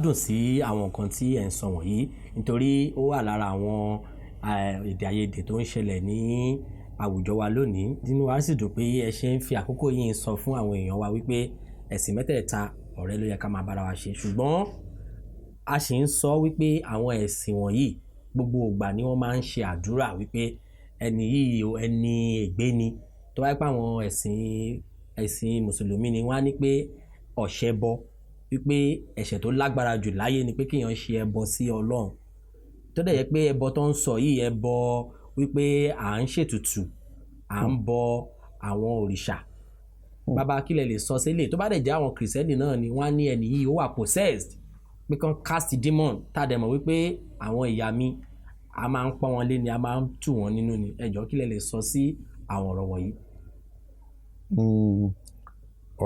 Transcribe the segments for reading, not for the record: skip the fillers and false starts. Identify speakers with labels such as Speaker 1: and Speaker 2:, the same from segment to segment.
Speaker 1: dùn sí àwọn nǹkan tí ẹ̀ ń sọ wọ̀nyí, nítorí ó wà lára àwọn èdè àìyedè tó ń ṣẹlẹ̀ ní àwùjọ wa lónìí. Inú wa sì dùn pé ẹ ṣe ń fi àkókò yìí sọ fún àwọn èèyàn wa wípé ẹ̀sìn mẹ́tẹ̀ẹ̀ta ọ̀rẹ́ ló yẹ ká máa bára wa ṣe. Ṣùgbọ́n a sì ń sọ wípé àwọn ẹ̀sìn wọ̀nyí gbogbo ìgbà ni wọ́n máa ń ṣe àdúrà wípé ẹni yìí o, ẹni ègbé ni. Tó bá jẹ́ pé àwọn ẹ̀sìn mùsùlùmí ni wọ́n á ní pé ọ̀ṣẹ́ bọ, wípé ẹ̀ṣẹ̀ tó lágbára jù láyé ni pé kí èèyàn ṣe ẹbọ sí Ọlọ́run. Tó dẹ̀ jẹ́ pé ẹbọ tó ń sọ yìí, ẹbọ wípé à ń ṣètùtù, à ń bọ àwọn òrìṣà. Bàbá, kí lẹ lè sọ sílẹ̀? Tó bá dẹ̀ jẹ́ àwọn kìrìsìtẹ́nì náà ni wọ́n á ní ẹni yìí ó wà possessed, pé kán cast demon. Tá a dẹ̀ mọ̀ wípé àwọn ìyá mi a máa ń pọ́n wọn lé ni, a máa ń tù wọ́n nínú ni. Ẹ jọ̀ọ́, kí lẹ lè sọ sí àwọn ọ̀rọ̀ wọ̀nyí?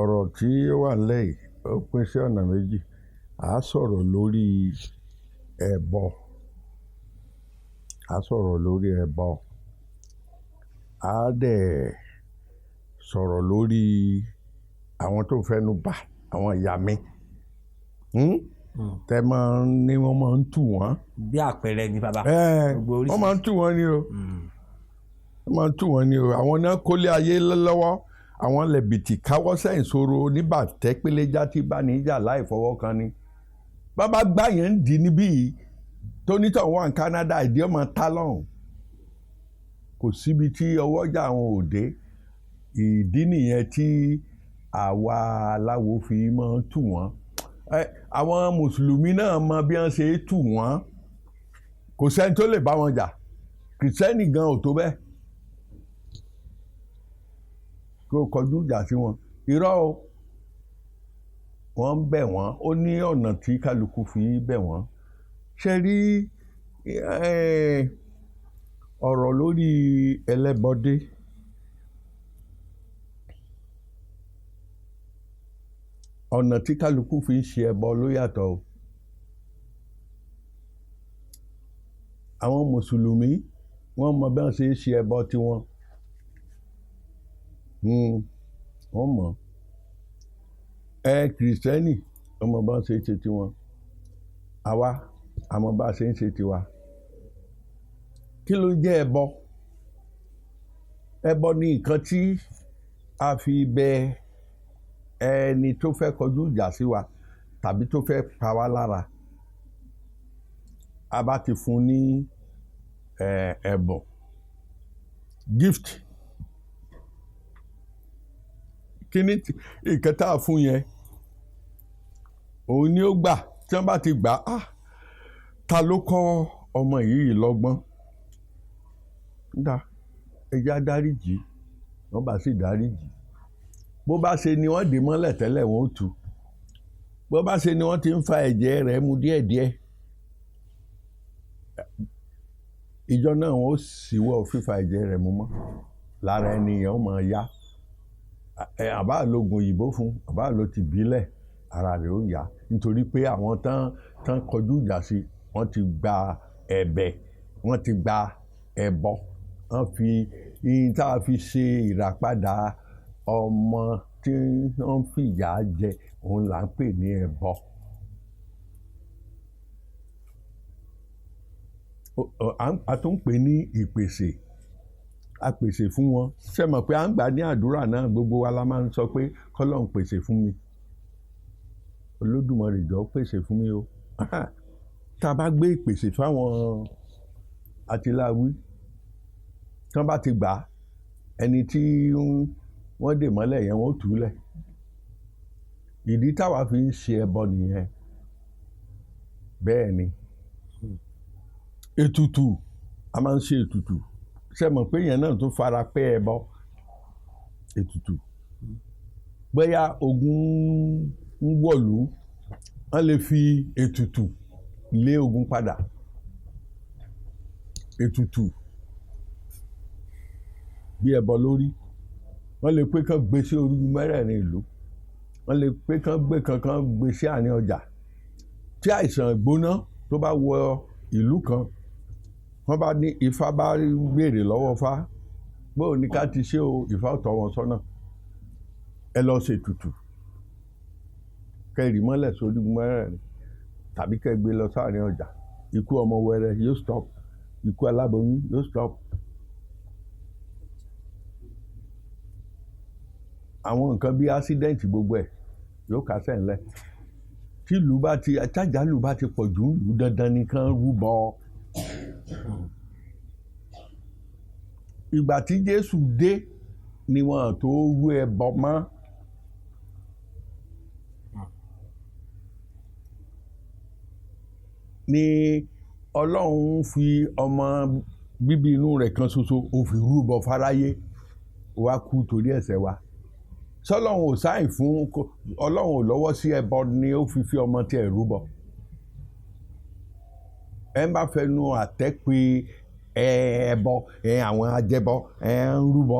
Speaker 2: Ọ̀rọ̀ tí ó wà nílẹ̀ yìí, ó pín sí ọ̀nà méjì. À á sọ̀rọ̀ lórí ẹbọ. À á sọ̀rọ̀ lórí ẹbọ. À á dẹ̀ sọ̀rọ̀ lórí àwọn tó fẹ́nu bà, àwọn ìyá mi. Tẹ́ máa ń ní wọ́n máa ń tù wọ́n.
Speaker 1: Bí àpẹẹrẹ ni, bàbá. Gbogbo oríṣi.
Speaker 2: Wọ́n máa ń tù wọ́n ni o. Wọ́n máa ń tù wọ́n ni o. Àwọn náà kólé ayé lọ́wọ́. Àwọn lẹ̀bìtì káwọ́ sẹ́yìn sóró níbàtẹ́ péléjá tí bá níjà láì fọwọ́ kan ni. Bàbá gbá yẹn ń di níbí yìí tó nítọ̀ wà ní Canada, ìdí ọmọ ta lọ́hùn. Kò síbi tí ọwọ́jà àwọn ò dé. Ìdí nìyẹn tí àwa aláwo fi máa ń tù wọ́n. Àwọn mùsùlùmí náà mọ bí wọ́n ṣe é tù wọ́n. Kò sẹ́ni tó lè bá wọn jà. Kìrìsìtẹ́nì gan ò tó bẹ́ẹ̀ kí o kọjú ìjà sí wọn. Irọ́ o, wọ́n ń bẹ̀ wọ́n. Ó ní ọ̀nà tí kálukú fi bẹ̀ wọ́n. Ṣe rí ọ̀rọ̀ lórí ẹlẹ́bọdé? Ọ̀nà tí kálukú fi ń ṣe ẹbọ ló yàtọ̀ o. Àwọn mùsùlùmí wọ́n mọ bí wọ́n ṣe ń ṣe ẹbọ tiwọn. Wọ́n mọ̀. Kìrìsìtẹ́nì wọ́n mọ bí wọ́n ṣe ń ṣe tiwọn. Àwa a mọ bá a ṣe ń ṣe tiwa. Kí ló ń jẹ́ ẹbọ? Ẹbọ ni nǹkan tí a fi bẹ ẹni tó fẹ́ kọjú ìjà sí wa tàbí tó fẹ́ pa wá lára. A bá ti fún ní ẹ̀bùn, gift. Kí ni nǹkan tá a fún yẹn? Òun ni ó gbà. Tí wọ́n bá ti gbà á, ta ló kọ́ ọmọ yìí lọ́gbọ́n? Dá ẹja dáríjì. Wọ́n bá sì dáríjì. Bó bá ṣe ni wọ́n dè mọ́lẹ̀ tẹ́lẹ̀, wọ́n ó tú. Bó bá ṣe ni wọ́n ti ń fa ẹ̀jẹ̀ rẹ̀ mu díẹ̀díẹ̀, ìjọ náà wọ́n ó ṣíwọ́ fífa ẹ̀jẹ̀ rẹ̀ mu mọ́. Lára ẹni yẹn ó máa yá. Àbá lògùn òyìnbó fún, àbá ló ti bílẹ̀, ara rẹ̀ ó yá. Nítorí pé àwọn tán kọjú ìjà sí, wọ́n ti gba ẹ̀bẹ̀, wọ́n ti gba ẹbọ. Wọ́n fi ihun tá a fi ṣe ìràpadà ọmọ tí wọ́n fìyà jẹ, òun là ń pè ní ẹbọ. A tún ń pè ní ìpèsè. A pèsè fún wọn. Ṣé mọ̀ pé à ń gbà ní àdúrà náà, gbogbo wa la máa ń sọ pé k'Ọlọ́run pèsè fún mi. Olódùmarè jọ̀ọ́ pèsè fún mi o. Tá a bá gbé ìpèsè fáwọn atiláwí, tí wọ́n bá ti gbà á, ẹni tí wọ́n dè mọ́lẹ̀ yẹn wọ́n ó tú lẹ̀. Ìdí táwa fi ń ṣe ẹbọ nìyẹn. Bẹ́ẹ̀ ni. Ètùtù, a máa ń ṣe ètùtù. Ṣé mọ̀ pé ìyẹn náà tún fara pẹ́ ẹbọ? Ètùtù. Bóyá ogun ń wọ̀lú, wọ́n lè fi ètùtù lé ogun padà. Ètùtù bí ẹbọ lórí. Wọ́n lè pé kán gbé sí orígun mẹ́rẹ̀ẹ̀rin ìlú. Wọ́n lè pé kán gbé kankan gbé sí àárín ọjà. Tí àìsàn gbóná tó bá wọ ìlú kan, wọ́n bá ní Ifá bá béèrè lọ́wọ́ Ifá, bóò ní ká ti ṣe o, Ifá ó tọ́ wọn sọ́nà. Ẹ lọ ṣe ètùtù. Kẹ́ rì mọ́lẹ̀ sórí orígun mẹ́rẹ̀ẹ̀rin. Tàbí kẹ́ gbé lọ sáàrin ọjà, ikú ọmọ wẹrẹ yóò stop, ikú aláboyún yóò stop. Àwọn nǹkan bíi accident gbogbo ẹ̀ yóò kásẹ̀ ńlẹ̀. Tí ìlú bá ti tájálù bá ti pọ̀ jù, ìlú dandan nìkan rúbọ. Ìgbà tí Jésù dé ni wọn tó rú ẹbọ mọ́. Ni Ọlọ́run fi ọmọ bíbí inú rẹ̀ kan ṣoṣo ó fi rúbọ fáráyé, wá kú torí ẹ̀ṣẹ̀ wa. Sọlọ́run ò sáì fún Ọlọ́run ò lọ́wọ́ sí ẹbọ ni ó fi fi ọmọ tiẹ̀ rúbọ. Ẹ ń bá fẹnu àtẹ́ pé ẹbọ, àwọn ajẹbọ ẹ ń rúbọ,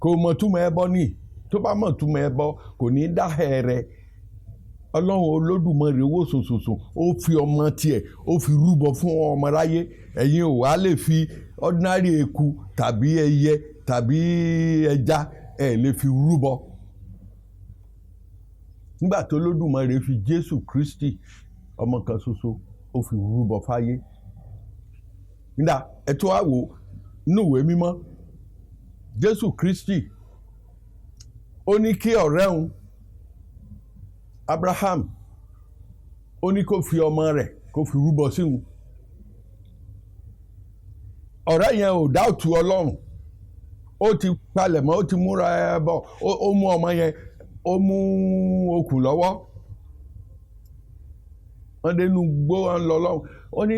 Speaker 2: kò mọ̀ túmọ̀ ẹbọ ní. Tó bá mọ̀ túmọ̀ ẹbọ kò ní dá ẹrẹ. Ọlọ́run Olódùmarè wò sùnsùnsùn, ó fi ọmọ tiẹ̀ ó fi rúbọ fún ọmọ ráyé. Ẹ̀yin ò wá lè fi ordinary eku tàbí ẹyẹ tàbí ẹja ẹ lè fi rúbọ. Nígbà tó Olódùmarè fi Jésù Kristi ọmọ kan ṣoṣo ó fi rúbọ fáyé. Nígbà ẹ tó wá wò nínú ìwé mímọ́, Jésù Kristi ó ní kí ọ̀rẹ́ òun Abraham ó ní kó fi ọmọ rẹ̀ kó fi rúbọ sí òun. Ọ̀rẹ́ yẹn ò dáùtù Ọlọ́run, ó ti palẹ̀mọ́, ó ti múra ẹbọ, ó mú ọmọ yẹn, ó mú okùn lọ́wọ́. Wọ́n dé inú gbó, wọn lọ lọ́wọ́. Ó ní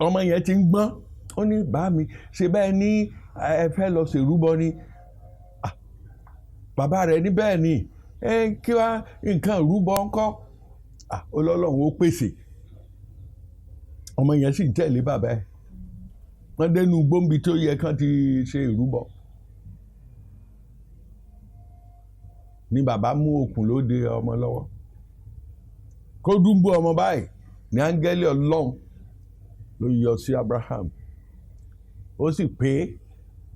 Speaker 2: ọmọ yẹn ti ń gbọ́n. Ó ní bá mi ṣe bẹ́ẹ̀ ní ẹ fẹ́ lọ ṣèrúbọ ni. Bàbá rẹ̀ ní bẹ́ẹ̀ ni, ẹ kí wá nǹkan rúbọ ńkọ́. Ọlọ́run ó pèsè. Ọmọ yẹn sì ń tẹ̀lé bàbá ẹ̀. Wọ́n dénú gbóǹbi tó yẹ kán ti ṣe ìrúbọ. Ni bàbá mú okùn ló de ọmọ lọ́wọ́. Kó dúnbú ọmọ báyìí ní áńgẹ́lì Ọlọ́run ló yọ sí Abraham. Ó sì pé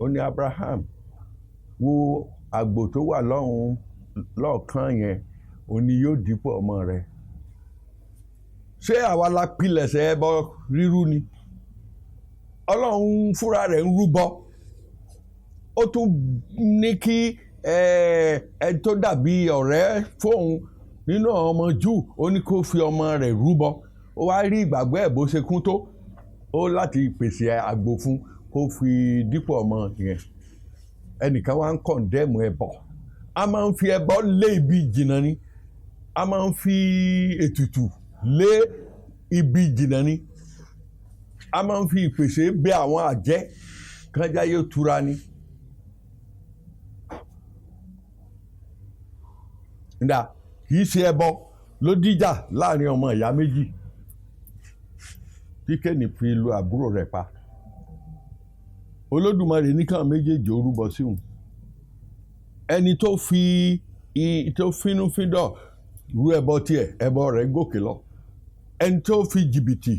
Speaker 2: ó ní Abraham, wo àgbò tó wà lọ́hùn lọ́ọ̀kan yẹn, òun ni yóò dípò ọmọ rẹ̀. Ṣé àwa la pilẹ̀ṣẹ̀ ẹbọ rírú ni? Ọlọ́run fúnra rẹ̀ ń rúbọ. Ó tún ní kí ẹ tó dàbí ọ̀rẹ́ fóun nínú ọmọ Júù, ó ní kó fi ọmọ rẹ̀ rúbọ. Ó wá rí ìgbàgbọ́ ẹ̀ bó ṣe kún tó, ó láti pèsè àgbò fún kó fi dípò ọmọ yẹn. Ẹnìkan wá ń kọ̀ǹdẹ́mù ẹbọ. A máa ń fi ẹbọ lé ibi jìnnà ni. A máa ń fi ètùtù lé ibi jìnnà ni. A máa ń fi ìpèsè bẹ àwọn àjẹ́ kánjá yóò túra ni. Ndà kì í ṣe ẹbọ ló díjà láàrin ọmọ ìyá méjì tí Kéènì fi lu àbúrò rẹ̀ pa. Olódùmarè nìkan méjèèjì ó rúbọ sí òun. Ẹni tó fi tó fínúfíndọ̀ rú ẹbọ tiẹ̀, ẹbọ rẹ̀ gòkè lọ. Ẹni tó fi jìbìtì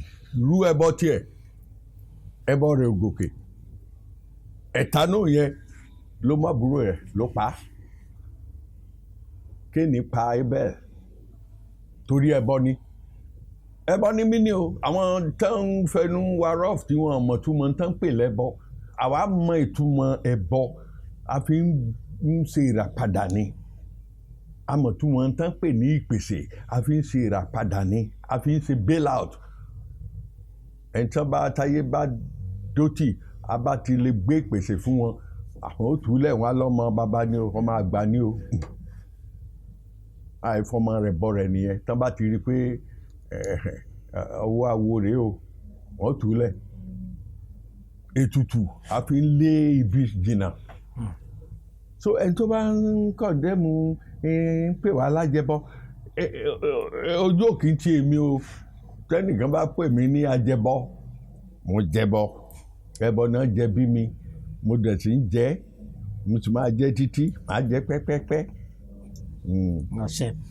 Speaker 2: rú ẹbọ tiẹ̀, ẹbọ rẹ̀ ò gòkè. Ẹ̀tanú yẹn ló má àbúrò rẹ̀ ló pa á. Kéènì pa Abel torí ẹbọ ni. Ẹbọ ni mí ni o. Àwọn tó ń fẹnu wa rough tí wọn mọ̀ túmọ̀ tó ń pè lẹ́bọ. Àwa mọ ìtumọ̀ ẹbọ, a fi ń ṣe ìràpadà ni. A mọ̀ túmọ̀ tó ń pè ní ìpèsè, a fi ń ṣe ìràpadà ni, a fi ń ṣe bail out. Ẹni tí wọ́n bá táyé bá dótì, a bá ti lè gbé ìpèsè fún wọn, àwọn ó túlẹ̀ wọn á lọ́mọ bàbá ni o, ọmọ àgbà ni o. Àìfọmọ rẹ̀ bọ rẹ̀ nìyẹn. Tí wọ́n bá ti rí i pé ọwọ́ awo rèé o, wọ́n túlẹ̀. Ètùtù a fi ń lé ibi jìnnà. So ẹni tó bá ń kọ̀ndẹ́mu ń pè wá lájẹbọ, ojú òkì ń ti èmi o. Tẹ́nìkan bá pè mí ní ajẹbọ, mo jẹbọ. Ẹbọ náà jẹ bí mi, mo dẹ̀ sì ń jẹ, mo sì máa jẹ títí, máa jẹ pẹ́pẹ́pẹ́.
Speaker 1: Àṣẹ.